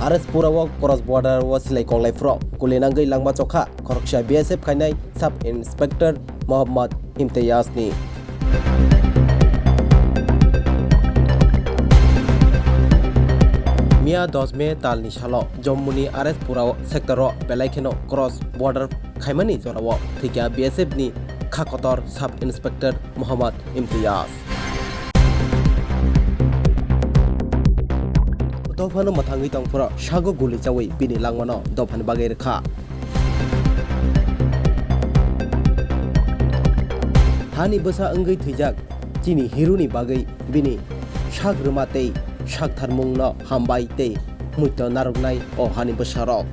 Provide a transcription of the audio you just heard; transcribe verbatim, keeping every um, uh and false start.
R S Pura o cross border o silai koklai phuru kulinangwi langma chokha khoroksa B S F khainai Sub Inspector Mohammad Imtiyaz ni. Miya dos May tal ni salo Jammu ni R S Pura o sector o belai kheno cross border khaimani jorao thwikha B S F ni kha kotor Sub Inspector Mohammad Imtiyaz. Dophano mwthangwi tongphuru sago guli chawi bini langmano dophani bagwi rwkha. Hani bwsa wngwi thwijak chini hero ni bagwi bini sak rwma tei sak tharmungno hambai tei muito narwknai o hani bwsarok.